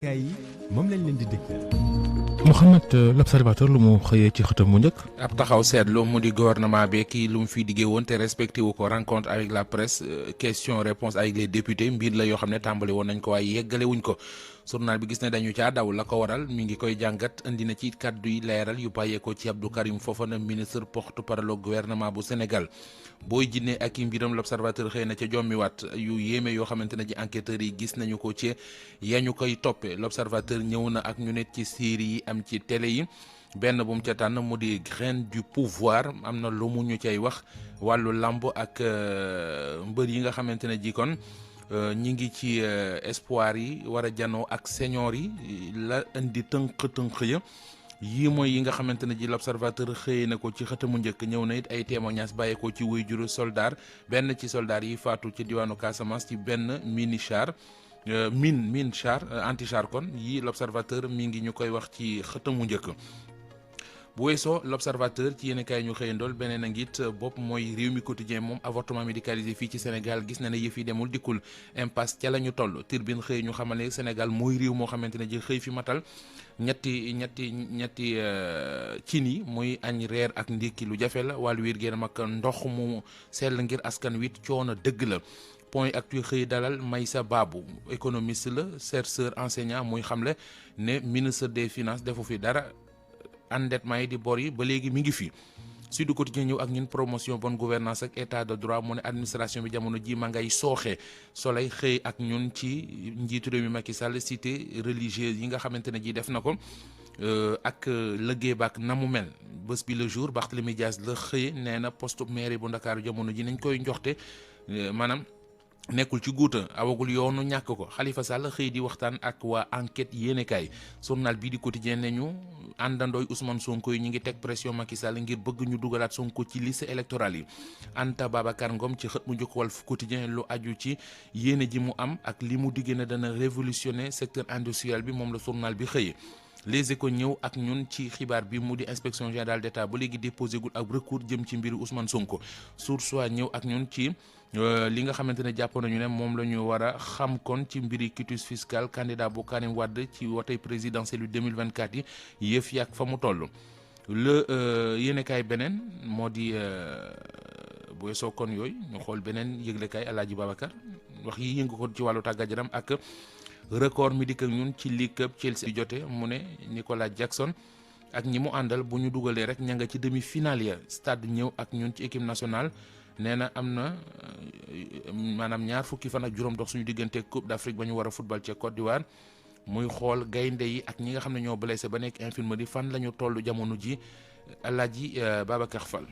gaay yi moom lañ leen di dégtal. Mouhamed l'observateur lu mu xëyee ci xëtam mu njëkk. ab taxaw seetlu mu di gouvernement bi kii lu mu fi diggee woon te respecté wu ko rencontre avec la presse question réponse avec les députés mbir la yoo xam ne tàmbali woon nañ ko waaye yeggale wuñ ko journal bi gis ne dañu caa daw la ko waral mi ngi koy jàngat indi na ci kàddu yi leeral yu bàyyeekoo ci Abdou Karim Fofana ministre porte-parole gouvernement bu Sénégal booy jinne ak i mbiram l'observateur xëy na ca jommiwaat yu yéeme yoo xamante ne ji enquêteurs yi gis nañu ko ci yañu koy toppee l'observateur ñëw na ak ñu ne ci série yi am ci télé yi benn bu mu ca tànn mu di graine du pouvoir am na lu mu ñu cay wax wàllu lamb ak mbër yi nga xamante ne ji kon ñi ngi ci espoir yi war a janoo ak senior yi la indi tënk ya yii mooy yi nga xamante ne ji l'observateur xëy na ko ci xëtamu njëkk ñëw na it ay témoignages bàyyeekoo ci waajuru soldat benn ci soldat yi faatu ci diwaanu Casamance ci benn mini char mine char anti char kon yii l'observateur mi ngi ñu koy wax ci xëtamu njëkk bu weesoo l'observateur ci yéen kaay ñu xëyandool beneen a ngit bopp mooy réew mi quotidien moom avortement médicalisé fii ci Sénégal gis na ne yëf yi demul dikkul impasse ca la ñu toll Tribune xëy ñu xamal ne Sénégal mooy réew moo xamante ne ji xëy fi matal ñetti cin yi muy añ reer ak ndékki lu jafe la wàllu wér génn mag ndox mu sell ngir askan wit coono dëgg la point actu xëy dalal Maysa Babou économiste la chercheur enseignant muy xamle ne ministre des finances defu fi dara endettement yi di bor yi ba léegi mi ngi fi Sud Quotidien ñëw ak ñun promotion bonne gouvernance ak état de droit mu ne administration bi jamono ji ma ngay sooxe Soleil xëy ak ñun ci njiitu réew mi Macky Sall cité religieuse yi nga xamante ne ji def na ko ak liggéey baak na mu mel bés bi le jour Barthélémy Dias la xëy nee na poste mairie bu Ndakaaru jamono ji nañ koy njoxte maanaam nekkul ci guuta awagul yoonu ñàkk ko Khalifa Sall xëy di waxtaan ak waa enquête yéenekaay journal bii di quotidien ne ñu àndandooy Ousmane Sonko yi ñu ngi teg pression Macky Sall ngir bëgg ñu dugalaat Sonko ci liste électorale yi Anta Babacar Ngom ci xët mu njëkk Walf Quotidien lu aju ci yéene ji mu am ak li mu digge ne dana révolutionner secteur industriel bi moom la journal bi xëyee Les Échos ñëw ak ñun ci xibaar bi mu di inspection générale d'État ba léegi déposé gul ak recours jëm ci mbiru Ousmane Sonko Source A ñëw ak ñun ci li nga xamante ne jàpp nañu ne moom la ñu war a xam kon ci mbiri quitus fiscal candidat bu Karim Wade ci wotey présidentielle yu 2024 yi yëf yàgg fa mu toll le yéenekaay beneen moo di bu weesoo kon yooyu ñu xool beneen yëglekaay Alaaji Babacar wax yi yëngu ko ci wàllu tàggat yaram ak record mi dikk ak ñun ci League Cup Chelsea jote mu ne Nicolas Jackson ak ñi mu àndal bu ñu dugalee rek ña nga ci demi-finale ya Stade ñëw ak ñun ci équipe nationale nee na am na maanaam ñaar fukki fan ak juróom dox suñu diggante Coupe d'Afrique ba ñu war a football ca Côte d'Ivoire muy xool gaynde yi ak ñi nga xam ne ñoo blessé ba nekk infirmerie fan la ñu toll jamono ji Alaaji Babacar Fall